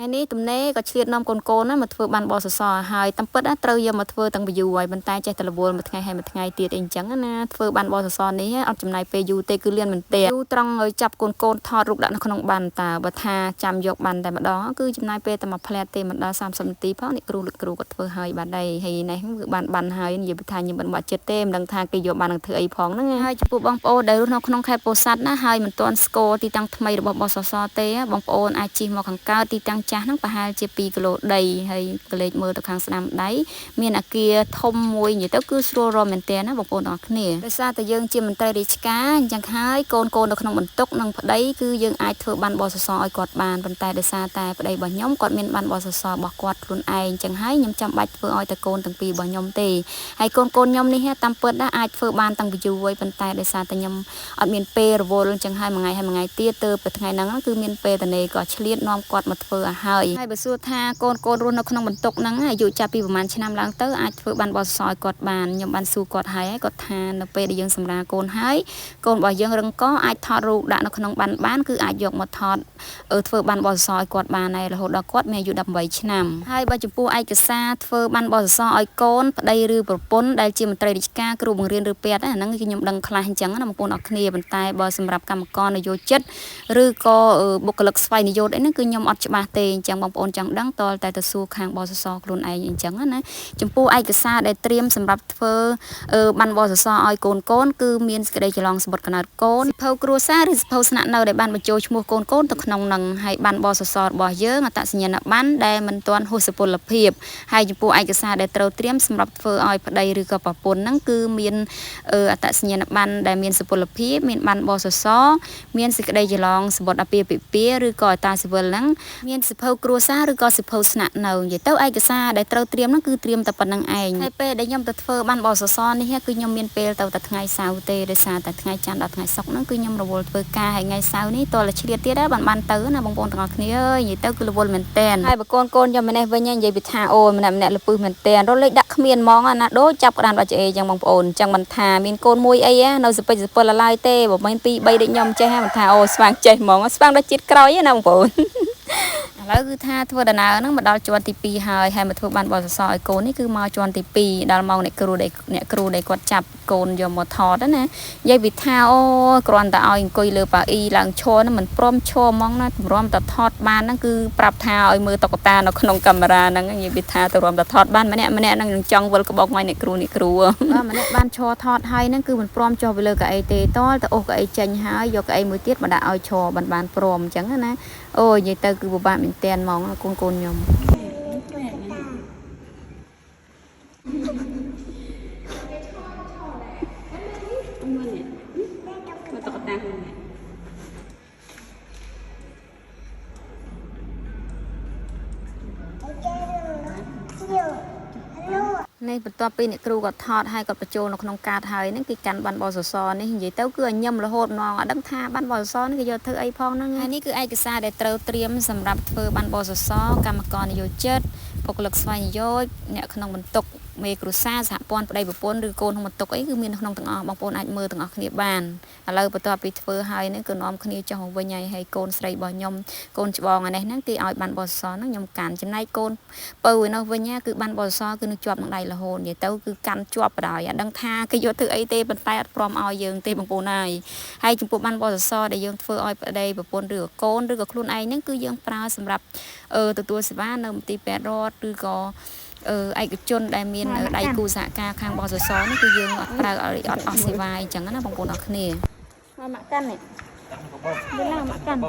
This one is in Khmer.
ថ្ងៃនេះទំនេរក៏ឆ្លៀតនាំកូនកូនណាមកធ្វើបានបសសរហើយតាមពិតណាត្រូវយកមកធ្វើតាំងពីយូរហើយប៉ុន្តែចេះតែរវល់មួយថ្ងៃហើយមួយថ្ងៃទៀតអីអញ្ចឹងណាធ្វើបានបសសរនេះអត់ចំណាយពេលយូរទេគឺលឿនមែនទែនយូរត្រង់ឲ្យចាប់កូនកូនថតរូបដាក់នៅក្នុងបានតើបើថាចាំយកបានតែម្ដងគឺចំណាយពេលតែមួយផ្លែទេមិនដល់30នាទីផងនេះគ្រូលោកគ្រូគាត់ធ្វើហើយបានដែរហើយនេះគឺបានបានហើយនិយាយថាខ្ញុំមិនបាក់ចិត្តទេមិនដឹងថាគេយកបាននឹងធ្វើអីផងហ្នឹងហើយចំពោះបងប្អូនដែលរស់នៅក្នុងខេត្តពោធិ៍សាត់ណាហើយមិនទាន់ស្គាល់ទីតាំងថ្មីរបស់បសសរទេបងប្អូនអាចជិះមកខាងកើតទីតាំងចាស់ហ្នឹងប្រហែលជា2គីឡូដីហើយកលេចមើលទៅខាងស្ដាំដៃមានអាគារធំមួយនិយាយទៅគឺស្រួលរមែនទែនណាបងប្អូនទាំងអស់គ្នាដោយសារតែយើងជាមន្ត្រីរាជការអញ្ចឹងហើយកូនកូននៅក្នុងបន្ទុកនិងប្តីគឺយើងអាចធ្វើបានបសសរឲ្យគាត់បានប៉ុន្តែដោយសារតែប្តីរបស់ខ្ញុំគាត់មានបានបសសររបស់គាត់ខ្លួនឯងអញ្ចឹងហើយខ្ញុំចាំបាច់ធ្វើឲ្យតែកូនទាំងពីររបស់ខ្ញុំទេហើយកូនកូនខ្ញុំនេះតាមពិតណាអាចធ្វើបានតាំងពីយូរហើយប៉ុន្តែដោយសារតែខ្ញុំអត់មានពេលរវល់អញ្ចឹងហើយមួយថ្ងៃហើយមួយថ្ងៃទៀតទៅពេលថ្ងៃហ្នឹងគឺមានពេលតនេក៏ឆ្លៀតនាំគាត់មកធ្វើឲ្យហើយហើយបើសួរថាកូនកូនរស់នៅក្នុងបន្ទុកហ្នឹងអាយុចាប់ពីប្រហែលឆ្នាំឡើងទៅអាចធ្វើបានបសសរឲ្យគាត់បានខ្ញុំបានសួរគាត់ហើយគាត់ថានៅពេលដែលយើងសម្រាលកូនហើយកូនរបស់យើងរឹងកអាចថតរូបដាក់នៅក្នុងបានបានគឺអាចយកមកថតធ្វើបានបសសរឲ្យគាត់បានហើយរហូតដល់គាត់មានអាយុ18ឆ្នាំហើយបើចំពោះឯកសារធ្វើបានបសសរឲ្យកូនប្តីឬប្រពន្ធដែលជាមន្ត្រីរាជការគ្រូបង្រៀនឬពេទ្យអាហ្នឹងគឺខ្ញុំដឹងខ្លះអញ្ចឹងណាបងប្អូនអរគ្នាប៉ុន្តែបើសម្រាប់កម្មករនយោជិតឬក៏បុគ្គលិកស្វ័យនិយោជអីហ្នឹងគឺខ្ញុំអត់ច្បាស់ទេអញ្ចឹងបងប្អូនចង់ដឹងតតែទៅសួរខាងបសសរខ្លួនឯងអញ្ចឹងណាចំពោះឯកសារដែលត្រៀមសម្រាប់ធ្វើបានបសសរឲ្យកូនកូនគឺមានសេចក្តីច្រឡងសម្បត្តិកណើតកូនសភៅគ្រួសារឬសភៅស្នាក់នៅដែលបានបញ្ចូលឈ្មោះកូនកូនទៅក្នុងនឹងហើយបានបសសររបស់យើងអត្តសញ្ញាណប័ណ្ណដែលមិនទាន់ហួសសុពលភាពហើយចំពោះឯកសារដែលត្រូវត្រៀមសម្រាប់ធ្វើឲ្យប្តីឬក៏ប្រពន្ធហ្នឹងគឺមានអត្តសញ្ញាណប័ណ្ណដែលមានសុពលភាពមានបានបសសរមានសេចក្តីច្រឡងសម្បត្តិអាពាហ៍ពិពាហ៍ឬក៏អត្តាស៊ីវិលហ្នឹងមានសភៅគ្រួសារឬក៏សភៅស្នាក់នៅនិយាយទៅឯកសារដែលត្រូវត្រៀមហ្នឹងគឺត្រៀមតែប៉ុណ្្នឹងឯងហើយពេលដែលខ្ញុំទៅធ្វើបានបសសរនេះគឺខ្ញុំមានពេលទៅតែថ្ងៃសៅរ៍ទេដោយសារតែថ្ងៃច័ន្ទដល់ថ្ងៃសុក្រហ្នឹងគឺខ្ញុំរវល់ធ្វើការហើយថ្ងៃសៅរ៍នេះតើឆ្លៀតទៀតដែរបានបានទៅណាបងប្អូនទាំងអស់គ្នាអើយនិយាយទៅគឺរវល់មែនតែនហើយបើកូនកូនខ្ញុំម្នេះវិញនិយាយពីថាអូយម្នាក់ម្នាក់លពឹសមែនតែនរលេខដាក់គ្មានហ្មងណាដូចចាប់ក្តានបាច់ឆ្អេចឹងបងប្អូនចឹងមិនថាមានកូនមួយអីនៅសពេចសពិលឡើយទេបើមិន2 3ដូចខ្ញុំចេះមិនថាអូស្វាងចេះហ្មងស្វាងដល់ជាតិក្រោយណាបងប្អូនឥឡូវគឺថាធ្វើដំណើរហ្នឹងមកដល់ជាន់ទី2ហើយហើយមកធ្វើបានបសសរឲ្យកូននេះគឺមកជាន់ទី2ដល់ម៉ោងអ្នកគ្រូដែលអ្នកគ្រូដែលគាត់ចាប់កូនយកមកថតណានិយាយពីថាអូគ្រាន់តែឲ្យអង្គុយលើប៉ាអ៊ីឡើងឈរហ្នឹងមិនព្រមឈរហ្មងណាទម្រាំតែថតបានហ្នឹងគឺប្រាប់ថាឲ្យមើលតុក្កតានៅក្នុងកាមេរ៉ាហ្នឹងនិយាយពីថាទម្រាំតែថតបានម្នាក់ម្នាក់ហ្នឹងនឹងចង់វិលក្បុកឲ្យអ្នកគ្រូអ្នកគ្រូបាទម្នាក់បានឈរថតហើយហ្នឹងគឺមិនព្រមចុះពីលើកៅអីទេតលទៅអូសកៅអីចេញហើយយកកៅអីមួយទៀតមកដាក់ឲ្យឈរបានបានព្រមអញ្ចឹងណាអូនិយាយទៅគឺពិបាកមែនតែនហ្មងកូនកូនខ្ញុំ មើលនេះមើលតុក្កតាខ្លួននេះ នេះបន្ទាប់ពីអ្នកគ្រូគាត់ថតហើយគាត់បញ្ចូលនៅក្នុងកាតហើយហ្នឹងគេកាន់បានបសសរនេះនិយាយទៅគឺឲ្យញឹមរហូតម្ដងអត់ដឹងថាបានបសសរនេះគេយកធ្វើអីផងហ្នឹងហើយនេះគឺឯកសារដែលត្រូវត្រៀមសម្រាប់ធ្វើបានបសសរកម្មករនិយោជិតបុគ្គលិកស្វ័យនិយោជអ្នកក្នុងបន្ទុកមេគ្រួសារសហព័ន្ធប្តីប្រពន្ធឬកូនក្នុងបន្ទុកអីគឺមាននៅក្នុងទាំងអស់បងប្អូនអាចមើលទាំងអស់គ្នាបានឥឡូវបន្ទាប់ពីធ្វើហើយហ្នឹងគឺនាំគ្នាចុះមកវិញហើយហើយកូនស្រីរបស់ខ្ញុំកូនច្បងអានេះហ្នឹងគេឲ្យបានបសសរហ្នឹងខ្ញុំកាន់ចំណែកកូនពៅឯនោះវិញគឺបានបសសរគឺនឹងជាប់នឹងដៃរហូតនិយាយទៅគឺកាន់ជាប់បណ្ដោយអត់ដឹងថាគេយកធ្វើអីទេប៉ុន្តែអត់ព្រមឲ្យយើងទេបងប្អូនហើយហើយចំពោះបានបសសរដែលយើងធ្វើឲ្យប្តីប្រពន្ធឬក៏កូនឬក៏ខ្លួនឯងហ្នឹងគឺយើងប្រើសម្រាប់ទទួលសេវានៅមន្ទីរពេទ្យរដ្ឋឬក៏ឯកជនដែលមានដៃគូសហការខាងបសសរនេះគឺយើងអត់ប្រើឲ្យអត់អស់សេវាអញ្ចឹងណាបងប្អូនអរគ្នា មកម៉ាក់កាន់នេះវាឡើងម៉ាក់កាន់